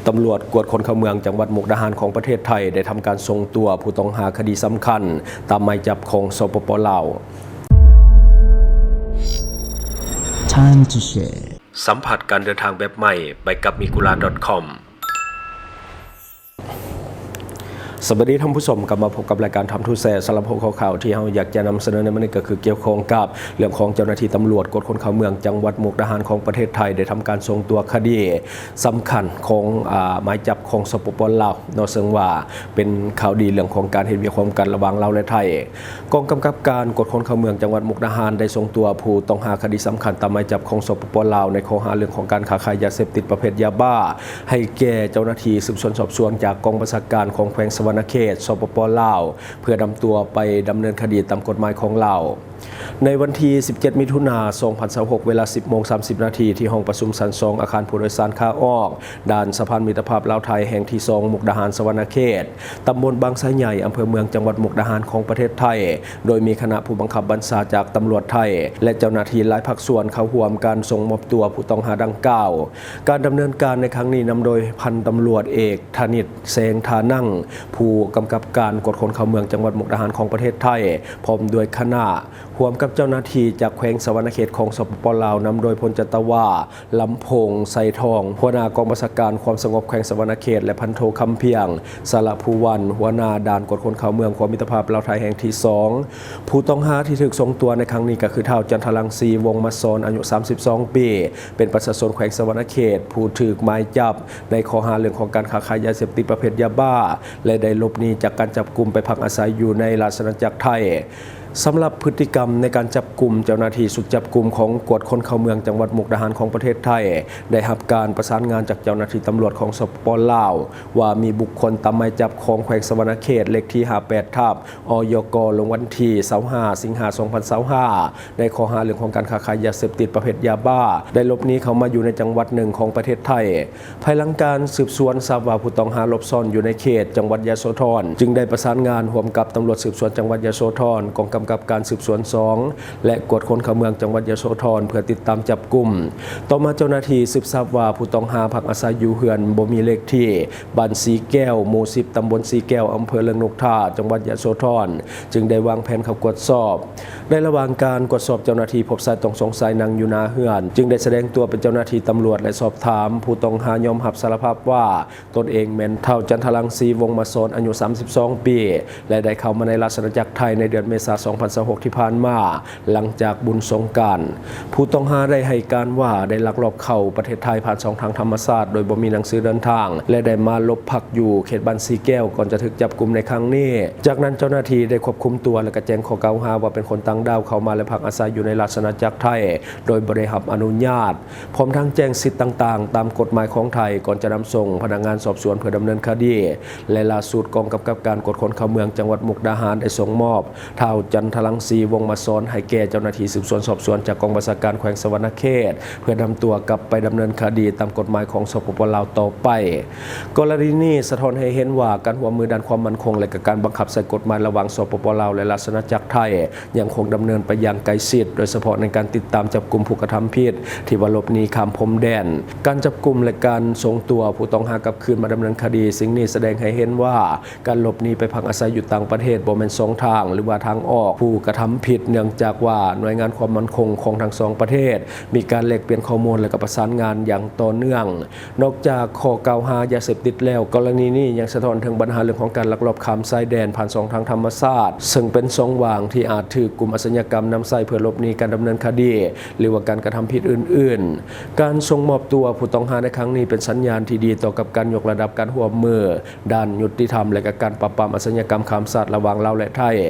ຕຳຫຼວດກວດຄົນເຂົ້າເມືອງຈັງຫວັດມຸກດາຫານຂອງປະເທດໄທ ໄດ້ທຳການສົ່ງຕົວຜູ້ຕ້ອງຫາຄະດີສຳຄັນຕາມໝາຍຈັບຂອງ ສປປ ລາວ. Time to share. ສຳຜັດການເດີນທາງແບບໃໝ່ ໄປກັບ Migura ດອດ ຄອມ. ສະບາຍດີທ່ານຜູ້ຊົມ, ກັບມາພົບກັບລາຍການ Time to Share. ສຳລັບຫົວຂໍ້ຂ່າວທີ່ເຮົາຢາກຈະນຳສະເໜີໃນມື້ນີ້ ກໍຄືກ່ຽວຂ້ອງກັບເລື່ອງຂອງເຈົ້າໜ້າທີ່ຕຳຫຼວດກວດຄົນເຂົ້າເມືອງຈັງຫວັດມຸກດາຫານຂອງປະເທດໄທ ໄດ້ທຳການສົ່ງຕົວຄະດີສຳຄັນຂອງ ອາ ໝາຍຈັບຂອງ ສປປ ລາວເນາະ, ເຊິ່ງວ່າເປັນຂ່າວດີເລື່ອງຂອງການເຮັດວຽກຮ່ວມກັນລະຫວ່າງລາວ ແລະ ໄທ. ກອງກຳກັບການກວດຄົນເຂົ້າເມືອງຈັງຫວັດມຸກດາຫານ ໄດ້ສົ່ງຕົວຜູ້ຕ້ອງຫາຄະດີສຳຄັນຕາມໝາຍຈັບຂອງ ສປປ ລາວ ໃນຂໍ້ຫາເລື່ອງຂອງການຄ້າຂາຍຢາເສບຕິດປະເພດຢາບ້າ ໃຫ້ແກ່ເຈົ້າໜ້າທີ່ສືບສວນສອບສວນຈາກກອງບັນຊາການແຂວງສະຫວັນນະເຂດ ສປປ ລາວ ເພື່ອນຳຕົວໄປດຳເນີນຄະດີຕາມກົດໝາຍຂອງລາວ. ໃນວັນທີສິບເຈັດ ມິຖຸນາ ສອງພັນຊາວຫົກ ເວລາ ສິບໂມງ ສາມສິບນາທີ ທີ່ຫ້ອງປະຊຸມຊັ້ນສອງ ອາຄານຜູ້ໂດຍສານຂາອອກ ດ່ານສະພານມິດຕະພາບລາວ-ໄທ ແຫ່ງທີສອງ ມຸກດາຫານ ສະຫວັນນະເຂດ, ຕຳບົນບາງຊາໃຫຍ່ ອຳເພີເມືອງ ຈັງຫວັດມຸກດາຫານຂອງປະເທດໄທ, ໂດຍມີຄະນະຜູ້ບັງຄັບບັນຊາຈາກຕຳຫຼວດໄທ ແລະ ເຈົ້າໜ້າທີ່ຫຼາຍພາກສ່ວນເຂົ້າຮ່ວມການສົ່ງມອບຕົວຜູ້ຕ້ອງຫາດັ່ງກ່າວ. ການດຳເນີນການໃນຄັ້ງນີ້ນຳໂດຍພັນຕຳຫຼວດເອກ ທະນິດ ແສງທານັງ ຜູ້ກຳກັບການກວດຄົນເຂົ້າເມືອງຈັງຫວັດມຸກດາຫານຂອງປະເທດໄທ ພ້ອມດ້ວຍຄະນະ, ຮ່ວມກັບເຈົ້າໜ້າທີ່ຈາກແຂວງສະຫວັນນະເຂດຂອງ ສປປ ລາວ ນຳໂດຍ ພົນຈັດຕະວາ ລຳໂພງ ໄຊທອງ ຫົວໜ້າກອງບັນຊາການຄວາມສະຫງົບແຂວງສະຫວັນນະເຂດ ແລະ ພັນໂທ ຄຳພຽງ ສາລະພູວັນ ຫົວໜ້າດ່ານກວດຄົນເຂົ້າເມືອງຂົວມິດຕະພາບລາວ-ໄທແຫ່ງທີສອງ. ຜູ້ຕ້ອງຫາທີ່ຖືກສົ່ງຕົວໃນຄັ້ງນີ້ກໍຄື ທ້າວ ຈັນທະລັງສີ ວົງມະສອນ ອາຍຸສາມສິບສອງປີ, ເປັນປະຊາຊົນແຂວງສະຫວັນນະເຂດ ຜູ້ຖືກໝາຍຈັບໃນຂໍ້ຫາເລື່ອງຂອງການຄ້າຂາຍຢາເສບຕິດປະເພດຢາບ້າ ແລະ ໄດ້ຫຼົບໜີຈາກການຈັບກຸມໄປພັກອາໄສຢູ່ໃນລາຊະອານາຈັກໄທ. ສຳລັບພຶດຕິກຳໃນການຈັບກຸມ, ເຈົ້າໜ້າທີ່ຊຸດຈັບກຸມຂອງກວດຄົນເຂົ້າເມືອງຈັງຫວັດມຸກດາຫານຂອງປະເທດໄທ ໄດ້ຮັບການປະສານງານຈາກເຈົ້າໜ້າທີ່ຕຳຫຼວດຂອງ ສປປ ລາວ ວ່າມີບຸກຄົນຕາມໝາຍຈັບຂອງແຂວງສະຫວັນນະເຂດ ເລກທີຫ້າແປດ ທັບ ອຍກ ລົງວັນທີຊາວຫ້າ ສິງຫາ ສອງພັນຊາວຫ້າ ໃນຂໍ້ຫາເລື່ອງຂອງການຄ້າຂາຍຢາເສບຕິດປະເພດຢາບ້າ ໄດ້ຫຼົບໜີເຂົ້າມາຢູ່ໃນຈັງຫວັດໜຶ່ງຂອງປະເທດໄທ. ພາຍຫຼັງການສືບສວນ ຊາບວ່າຜູ້ຕ້ອງຫາຫຼົບຊ່ອນຢູ່ໃນເຂດຈັງຫວັດຍະໂສທອນ, ຈຶ່ງໄດ້ປະສານງານຮ່ວມກັບຕຳຫຼວດສືບສວນຈັງຫວັດຍະໂສທອນ, ກອງກຳກັບການສືບສວນສອງ ແລະ ກວດຄົນເຂົ້າເມືອງຈັງຫວັດຍະໂສທອນ ເພື່ອຕິດຕາມຈັບກຸມ. ຕໍ່ມາເຈົ້າໜ້າທີ່ສືບຊາບວ່າ ຜູ້ຕ້ອງຫາພັກອາໄສຢູ່ເຮືອນບໍ່ມີເລກທີ ບ້ານສີແກ້ວ ໝູ່ສິບ ຕຳບົນສີແກ້ວ ອຳເພີເລິ້ງນົກທາ ຈັງຫວັດຍະໂສທອນ, ຈຶ່ງໄດ້ວາງແຜນເຂົ້າກວດສອບ. ໃນລະຫວ່າງການກວດສອບ, ເຈົ້າໜ້າທີ່ພົບຊາຍຕ້ອງສົງໄສນັ່ງຢູ່ໜ້າເຮືອນ, ຈຶ່ງໄດ້ສະແດງຕົວເປັນເຈົ້າໜ້າທີ່ຕຳຫຼວດ ແລະ ສອບຖາມ. ຜູ້ຕ້ອງຫາຍອມຮັບສາລະພາບວ່າ ຕົນເອງແມ່ນທ້າວ ຈັນທະລັງສີ ວົງມະສອນ ອາຍຸສາມສິບສອງປີ ແລະ ໄດ້ເຂົ້າມາໃນລາຊະອານາຈັກໄທໃນເດືອນເມສາ ສອງພັນຊາວຫົກ ທີ່ຜ່ານມາ ຫຼັງຈາກບຸນສົງການ. ຜູ້ຕ້ອງຫາໄດ້ໃຫ້ການວ່າ ໄດ້ລັກລອບເຂົ້າປະເທດໄທຜ່ານຊ່ອງທາງທຳມະຊາດ ໂດຍບໍ່ມີໜັງສືເດີນທາງ ແລະ ໄດ້ມາຫຼົບພັກຢູ່ເຂດບ້ານສີແກ້ວ ກ່ອນຈະຖືກຈັບກຸມໃນຄັ້ງນີ້. ຈາກນັ້ນເຈົ້າໜ້າທີ່ໄດ້ຄວບຄຸມຕົວ ແລະ ກະແຈ້ງຂໍ້ກ່າວຫາວ່າເປັນຄົນຕ່າງດ້າວເຂົ້າມາ ແລະ ພັກອາໄສຢູ່ໃນລາຊະອານາຈັກໄທ ໂດຍບໍ່ໄດ້ຮັບອະນຸຍາດ, ພ້ອມທັງແຈ້ງສິດຕ່າງໆຕາມກົດໝາຍຂອງໄທ ກ່ອນຈະນຳສົ່ງພະນັກງານສອບສວນເພື່ອດຳເນີນຄະດີ. ແລະ ລ່າສຸດ ກອງກຳກັບການກວດຄົນເຂົ້າເມືອງຈັງຫວັດມຸກດາຫານ ໄດ້ສົ່ງມອບ ທ້າວ ຈັນທະລັງສີ ວົງມະສອນ ໃຫ້ແກ່ເຈົ້າໜ້າທີ່ສືບສວນສອບສວນຈາກກອງບັນຊາການແຂວງສະຫວັນນະເຂດ ເພື່ອນຳຕົວກັບໄປດຳເນີນຄະດີຕາມກົດໝາຍຂອງ ສປປ ລາວ ຕໍ່ໄປ. ກໍລະນີນີ້ສະທ້ອນໃຫ້ເຫັນວ່າ ການຮ່ວມມືດ້ານຄວາມໝັ້ນຄົງ ແລະ ກະການບັງຄັບໃຊ້ກົດໝາຍລະຫວ່າງ ສປປ ລາວ ແລະ ລາຊະອານາຈັກໄທ ຍັງຄົງດຳເນີນໄປຢ່າງໃກ້ຊິດ, ໂດຍສະເພາະໃນການຕິດຕາມຈັບກຸມຜູ້ກະທຳຜິດທີ່ວ່າຫຼົບໜີຂ້າມພົມແດນ, ການຈັບກຸມ ແລະ ການສົ່ງຕົວຜູ້ຕ້ອງຫາກັບຄືນມາດຳເນີນຄະດີ. ສິ່ງນີ້ສະແດງໃຫ້ເຫັນວ່າ ການຫຼົບໜີໄປພັກອາໄສຢູ່ຕ່າງປະເທດບໍ່ແມ່ນຊ່ອງທາງ ຫຼືວ່າທາງອອກຜູ້ກະທຳຜິດ, ເນື່ອງຈາກວ່າໜ່ວຍງານຄວາມໝັ້ນຄົງຂອງທັງສອງປະເທດ ມີການແລກປ່ຽນຂໍ້ມູນ ແລະ ກະປະສານງານຢ່າງຕໍ່ເນື່ອງ. ນອກຈາກຂໍ້ກ່າວຫາຢາເສບຕິດແລ້ວ, ກໍລະນີນີ້ຍັງສະທ້ອນເຖິງບັນຫາເລື່ອງຂອງການລັກລອບຂ້າມຊາຍແດນຜ່ານຊ່ອງທາງທຳມະຊາດ, ເຊິ່ງເປັນຊ່ອງຫວ່າງທີ່ອາດຖືກກຸ່ມອາຊະຍາກຳນຳໃຊ້ເພື່ອຫຼົບໜີການດຳເນີນຄະດີ ຫຼືວ່າການກະທຳຜິດອື່ນໆ. ການສົ່ງມອບຕົວຜູ້ຕ້ອງຫາໃນຄັ້ງນີ້ເປັນສັນຍານທີ່ດີຕໍ່ກັບການຍົກລະດັບການຮ່ວມມື ດ້ານຍຸຕິທຳ ແລະ ກະການປາບປາມອາຊະຍາກຳຂ້າມຊາດລະຫວ່າງລາວ ແລະ ໄທ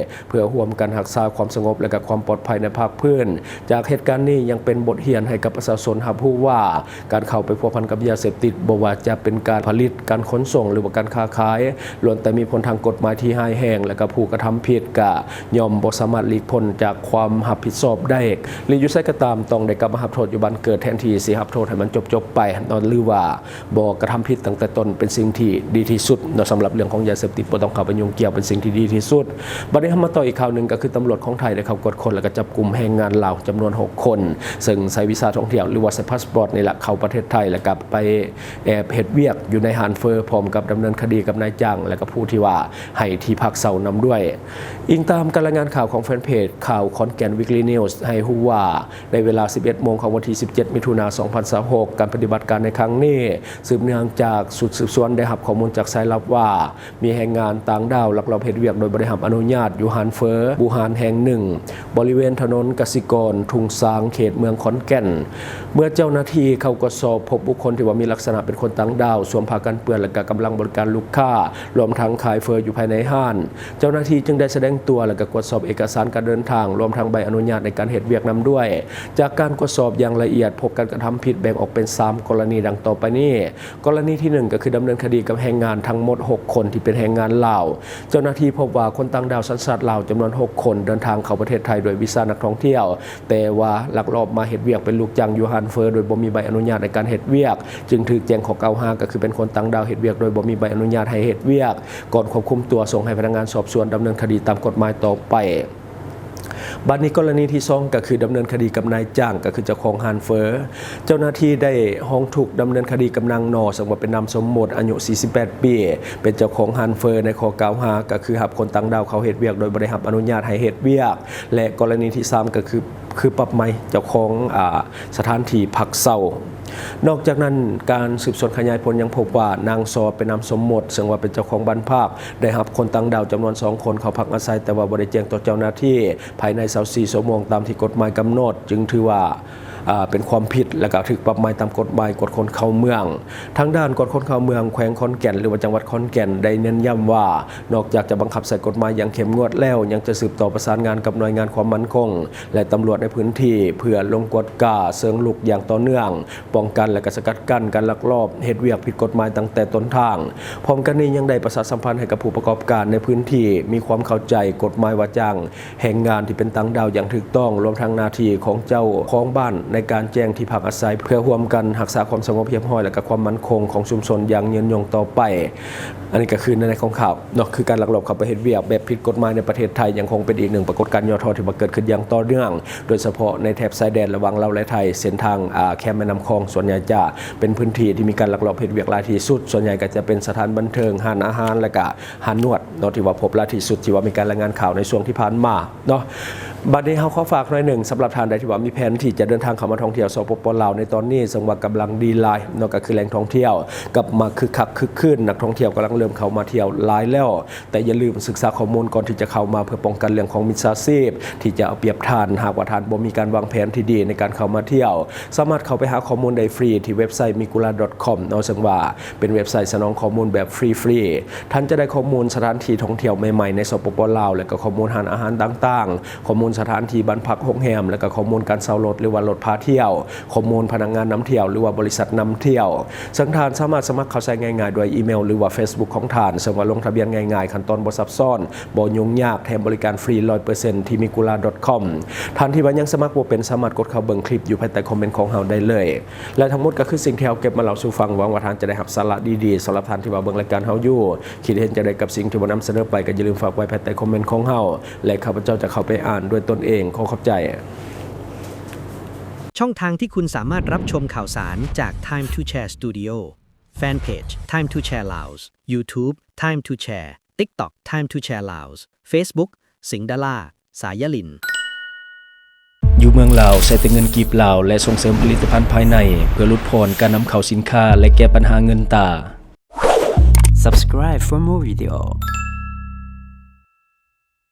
ເພື່ອຮ່ວມກັນຮັກສາຄວາມສະຫງົບ ແລະ ກະຄວາມປອດໄພໃນພາກພື້ນ. ຈາກເຫດການນີ້ຍັງເປັນບົດຮຽນໃຫ້ກັບປະຊາຊົນຮັບຮູ້ວ່າ ການເຂົ້າໄປພົວພັນກັບຢາເສບຕິດ ບໍ່ວ່າຈະເປັນການຜະລິດ, ການຂົນສົ່ງ ຫຼືວ່າການຄ້າຂາຍ ລ້ວນແຕ່ມີຜົນທາງກົດໝາຍທີ່ຮ້າຍແຮງ ແລະ ກະຜູ້ກະທຳຜິດກະຍ່ອມບໍ່ສາມາດຫຼີກພົ້ນຈາກຄວາມຮັບຜິດຊອບໄດ້ ຫຼື ຢູ່ໃສກໍຕາມ ຕ້ອງໄດ້ກັບມາຮັບໂທດຢູ່ບ້ານເກີດ ແທນທີ່ຊິຮັບໂທດໃຫ້ມັນຈົບໆໄປເນາະ ຫຼືວ່າ ບໍ່ກະທຳຜິດຕັ້ງແຕ່ຕົ້ນ ເປັນສິ່ງທີ່ດີທີ່ສຸດເນາະ. ສຳລັບເລື່ອງຂອງຢາເສບຕິດ ບໍ່ຕ້ອງເຂົ້າໄປຫຍຸ້ງກ່ຽວ ເປັນສິ່ງທີ່ດີທີ່ສຸດ. ບັດນີ້ເຮົາມາຕໍ່ອີກຂ່າວໜຶ່ງ ກໍ ຄືຕຳຫຼວດຂອງໄທໄດ້ເຂົ້າກວດຄົ້ນ ແລະ ກໍຈັບກຸມແຮງງານລາວຈຳນວນຫົກຄົນ ເຊິ່ງໃຊ້ວີຊາທ່ອງທ່ຽວ ຫຼືວ່າໃຊ້ພາສປອດນີ້ແຫຼະ ເຂົ້າປະເທດໄທ ແລະ ກໍໄປແອບເຮັດວຽກຢູ່ໃນຮ້ານເຝີ ພ້ອມກັບດຳເນີນຄະດີກັບນາຍຈ້າງ ແລະ ກໍຜູ້ທີ່ວ່າໃຫ້ທີ່ພັກເຊົ່ານຳດ້ວຍ. ອີງຕາມການລາຍງານຂ່າວຂອງແຟນເພຈຂ່າວ Khon Kaen Weekly News ໃຫ້ຮູ້ວ່າ ໃນເວລາສິບເອັດໂມງຂອງວັນທີສິບເຈັດ ມິຖຸນາ ສອງພັນຊາວຫົກ ການປະຕິບັດການໃນຄັ້ງນີ້ ສືບເນື່ອງຈາກຊຸດສືບສວນໄດ້ຮັບຂໍ້ມູນຈາກສາຍລັບວ່າ ມີແຮງງານຕ່າງດ້າວລັກລອບເຮັດວຽກໂດຍບໍ່ໄດ້ຮັບອະນຸຍາດຢູ່ຮ້ານເຝີບູຮານແຫ່ງໜຶ່ງ ບໍລິເວນຖະໜົນກະສິກອນ ທຸງຊາງ ເຂດເມືອງຂອນແກ່ນ. ເມື່ອເຈົ້າໜ້າທີ່ເຂົ້າກວດສອບ ພົບບຸກຄົນທີ່ວ່າມີລັກສະນະເປັນຄົນຕ່າງດ້າວ ສວມຜ້າກັນເປື້ອນ ແລະ ກໍກຳລັງບໍລິການລູກຄ້າ ລວມທັງຂາຍເຝີຢູ່ພາຍໃນຮ້ານ. ເຈົ້າໜ້າທີ່ຈຶ່ງໄດ້ສະແດງຕົວ ແລະ ກໍກວດສອບເອກະສານການເດີນທາງ ລວມທັງໃບອະນຸຍາດໃນການເຮັດວຽກນຳດ້ວຍ. ຈາກການກວດສອບຢ່າງລະອຽດ ພົບການກະທຳຜິດແບ່ງອອກເປັນສາມກໍລະນີດັ່ງຕໍ່ໄປນີ້. ກໍລະນີທີໜຶ່ງ ກໍຄືດຳເນີນຄະດີກັບແຮງງານທັງໝົດຫົກຄົນທີ່ເປັນແຮງງານລາວ. ເຈົ້າໜ້າທີ່ພົບວ່າຄົນຕ່າງດ້າວສັນຊາດລາວຈຳນວນຫົກຄົນ ເດີນທາງເຂົ້າປະເທດໄທດ້ວຍວີຊານັກທ່ອງທ່ຽວ, ແຕ່ວ່າລັກລອບມາເຮັດວຽກເປັນລູກຈ້າງຢູ່ຮ້ານເຝີໂດຍບໍ່ມີໃບອະນຸຍາດໃນການເຮັດວຽກ, ຈຶ່ງຖືກແຈ້ງຂໍ້ກ່າວຫາ ກໍຄືເປັນຄົນຕ່າງດ້າວເຮັດວຽກໂດຍບໍ່ມີໃບອະນຸຍາດໃຫ້ເຮັດວຽກ, ກ່ອນຄວບຄຸມຕົວສົ່ງໃຫ້ພະນັກງານສອບສວນດຳເນີນຄະດີຕາມກົດໝາຍຕໍ່ໄປ. ບັດນີ້ກໍລະນີທີສອງ ກໍຄືດຳເນີນຄະດີກັບນາຍຈ້າງ ກໍຄືເຈົ້າຂອງຮ້ານເຝີ. ເຈົ້າໜ້າທີ່ໄດ້ຮ້ອງທຸກດຳເນີນຄະດີກັບນາງນໍ ເຊິ່ງວ່າເປັນນາມສົມມຸດ ອາຍຸສີ່ສິບແປດປີ ເປັນເຈົ້າຂອງຮ້ານຝີ ໃນຂໍ້ກ່າວຫາ ກໍຄືຮັບຄົນຕ່າງດ້າວເຂົ້າເຮັດວຽກໂດຍບໍ່ໄດ້ຮັບອະນຸຍາດໃຫ້ເຮັດວຽກ ແລະ ກໍລະນີທີສາມ ກໍຄື ຄືປັບໃໝເຈົ້າຂອງ ອາ ສະຖານທີ່ພັກເຊົ່າ. ນອກຈາກນັ້ນ ການສືບສວນຂະຫຍາຍຜົນຍັງພົບວ່າ ນາງຊໍ ເປັນນາມສົມມຸດ ເຊິ່ງວ່າເປັນເຈົ້າຂອງບ້ານພັກ ໄດ້ຮັບຄົນຕ່າງດ້າວຈຳນວນສອງຄົນເຂົ້າພັກອາໄສ ແຕ່ວ່າບໍ່ໄດ້ແຈ້ງຕໍ່ເຈົ້າໜ້າທີ່ພາຍໃນຊາວສີ່ຊົ່ວໂມງຕາມທີ່ກົດໝາຍກຳນົດ, ຈຶ່ງຖືວ່າ ອາ ເປັນຄວາມຜິດ ແລະ ກໍຖືກປັບໃໝຕາມກົດໝາຍກວດຄົນເຂົ້າເມືອງ. ທາງດ້ານກວດຄົນເຂົ້າເມືອງແຂວງຂອນແກ່ນ ຫຼືວ່າຈັງຫວັດຂອນແກ່ນ ໄດ້ເນັ້ນຢ້ຳວ່າ ນອກຈາກຈະບັງຄັບໃຊ້ກົດໝາຍຢ່າງເຂັ້ມງວດແລ້ວ ຍັງຈະສືບຕໍ່ປະສານງານກັບໜ່ວຍງານຄວາມໝັ້ນຄົງ ແລະ ຕຳຫຼວດໃນພື້ນທີ່ ເພື່ອລົງກວດກາເຊີງລຸກຢ່າງຕໍ່ເນື່ອງ, ປ້ອງກັນ ແລະ ກະສະກັດກັ້ນການລັກລອບເຮັດວຽກຜິດກົດໝາຍຕັ້ງແຕ່ຕົ້ນທາງ. ພ້ອມກັນນີ້ຍັງໄດ້ປະຊາສຳພັນໃຫ້ກັບຜູ້ປະກອບການໃນພື້ນທີ່ມີຄວາມເຂົ້າໃຈກົດໝາຍວ່າຈ້າງແຮງງານທີ່ເປັນຕ່າງດ້າວຢ່າງຖືກຕ້ອງ, ລວມທັງໜ້າທີ່ຂອງເຈົ້າຂອງບ້ານໃນການແຈ້ງທີ່ພັກອາໄສ ເພື່ອຮ່ວມກັນຮັກສາຄວາມສະຫງົບຮຽບຮ້ອຍ ແລະ ກະຄວາມໝັ້ນຄົງຂອງຊຸມຊົນຢ່າງຍືນຍົງຕໍ່ໄປ. ອັນນີ້ກໍຄືໃນຂອງຂ່າວເນາະ ຄືການລັກລອບເຂົ້າໄປເຮັດວຽກແບບຜິດກົດໝາຍໃນປະເທດໄທ ຍັງຄົງເປັນອີກໜຶ່ງປາກົດການຫຍໍ້ທໍ້ທີ່ວ່າເກີດຂຶ້ນຢ່າງຕໍ່ເນື່ອງ, ໂດຍສະເພາະໃນແຖບຊາຍແດນລະຫວ່າງລາວ ແລະ ໄທ, ເສັ້ນທາງ ອາ ແຄມແມ່ນ້ຳຂອງ ສ່ວນໃຫຍ່ຈະເປັນພື້ນທີ່ທີ່ມີການລັກລອບເຮັດວຽກຫຼາຍທີ່ສຸດ, ສ່ວນໃຫຍ່ກໍຈະເປັນສະຖານບັນເທີງ, ຮ້ານອາຫານ ແລະ ກະຮ້ານນວດເນາະ ທີ່ວ່າພົບຫຼາຍທີ່ສຸດ ທີ່ວ່າມີການລາຍງານຂ່າວໃນຊ່ວງທີ່ຜ່ານມາເນາະ. ບັດນີ້ເຮົາຂໍຝາກໜ້ອຍໜຶ່ງ ສຳລັບທ່ານໃດທີ່ວ່າມີແຜນທີ່ຈະເດີນທາງເຂົ້າມາທ່ອງທ່ຽວ ສປປ ລາວ ໃນຕອນນີ້ ເຊິ່ງວ່າກຳລັງດີຫຼາຍເນາະ, ກໍຄືແຫຼ່ງທ່ອງທ່ຽວກັບມາຄຶກຄັກຄຶກຄື້ນ, ນັກທ່ອງທ່ຽວກຳລັງເລີ່ມເຂົ້າມາທ່ຽວຫຼາຍແລ້ວ, ແຕ່ຢ່າລືມສຶກສາຂໍ້ມູນກ່ອນທີ່ຈະເຂົ້າມາ ເພື່ອປ້ອງກັນເລື່ອງຂອງມິດສາຊີບທີ່ຈະເອົາປຽບທ່ານ ຫາກວ່າທ່ານບໍ່ມີການວາງແຜນທີ່ດີໃນການເຂົ້າມາທ່ຽວ. ສາມາດເຂົ້າໄປຫາຂໍ້ມູນໄດ້ຟຣີທີ່ເວັບໄຊ migula.com ເນາະ, ເຊິ່ງວ່າເປັນເວັບໄຊສະໜອງຂໍ້ມູນແບບຟຣີໆ. ທ່ານຈະໄດ້ຂໍ້ມູນສະຖານທີ່ທ່ອງທ່ຽວໃໝ່ໆໃນ ສປປ ລາວ ແລະ ກໍຂໍ້ມູນຮ້ານອາຫານຕ່າງໆ, ຂໍ້ມູນສະຖານທີ່ບ້ານພັກໂຮງແຮມ ແລະ ກໍຂໍ້ມູນການເຊົ່າລົດ ຫຼືວ່າລົດພາທ່ຽວ, ຂໍ້ມູນພະນັກງານນຳທ່ຽວ ຫຼືວ່າບໍລິສັດນຳທ່ຽວ. ເຊິ່ງທ່ານສາມາດສະໝັກເຂົ້າໃຊ້ງ່າຍໆດ້ວຍອີເມວ ຫຼືວ່າເຟສບຸກຂອງທ່ານ, ເຊິ່ງວ່າລົງທະບຽນງ່າຍໆ, ຂັ້ນຕອນບໍ່ຊັບຊ້ອນ, ບໍ່ຫຍຸ້ງຍາກ, ແຖມບໍລິການຟຣີຮ້ອຍເປີເຊັນທີ່ migula.com. ທ່ານທີ່ວ່າຍັງສະໝັກບໍ່ເປັນ ສາມາດກົດເຂົ້າເບິ່ງຄລິບຢູ່ພາຍໃຕ້ຄອມເມັນຂອງເຮົາໄດ້ເລີຍ. ແລະ ທັງໝົດກໍຄືສິ່ງທີ່ເຮົາເກັບມາເລົ່າສູ່ຟັງ. ຫວັງວ່າທ່ານຈະໄດ້ຮັບສາລະດີໆ. ສຳລັບທ່ານທີ່ວ່າເບິ່ງລາຍການເຮົາຢູ່ ຄິດເຫັນຈັ່ງໃດກັບສິ່ງທີ່ວ່ານຳສະເໜີໄປ ກໍຢ່າລືມຝາກໄວ້ພາຍໃຕ້ຄອມເມັນຂອງເຮົາ ແລະ ຂ້າພະເຈົ້າຈະເຂົ້າໄປອ່ານດ້ວຍຕົນເອງ. ຂໍຂອບໃຈ. ช่องทางที่คุณสามารถรับชมข่าวสารจาก Time to Share Studio แฟนเพจ Time to Share Laos YouTube Time to Share TikTok Time to Share Laos Facebook สิงห์ดารา สายยลิน ຢູ່ເມືອງລາວໃຊ້ແຕ່ເງິນກີບລາວ ແລະ ສົ່ງເສີມຜະລິດຕະພັນພາຍໃນ ເພື່ອຫຼຸດຜ່ອນການນຳເຂົ້າສິນຄ້າ ແລະ ແກ້ບັນຫາເງິນຕາ. Subscribe for more video.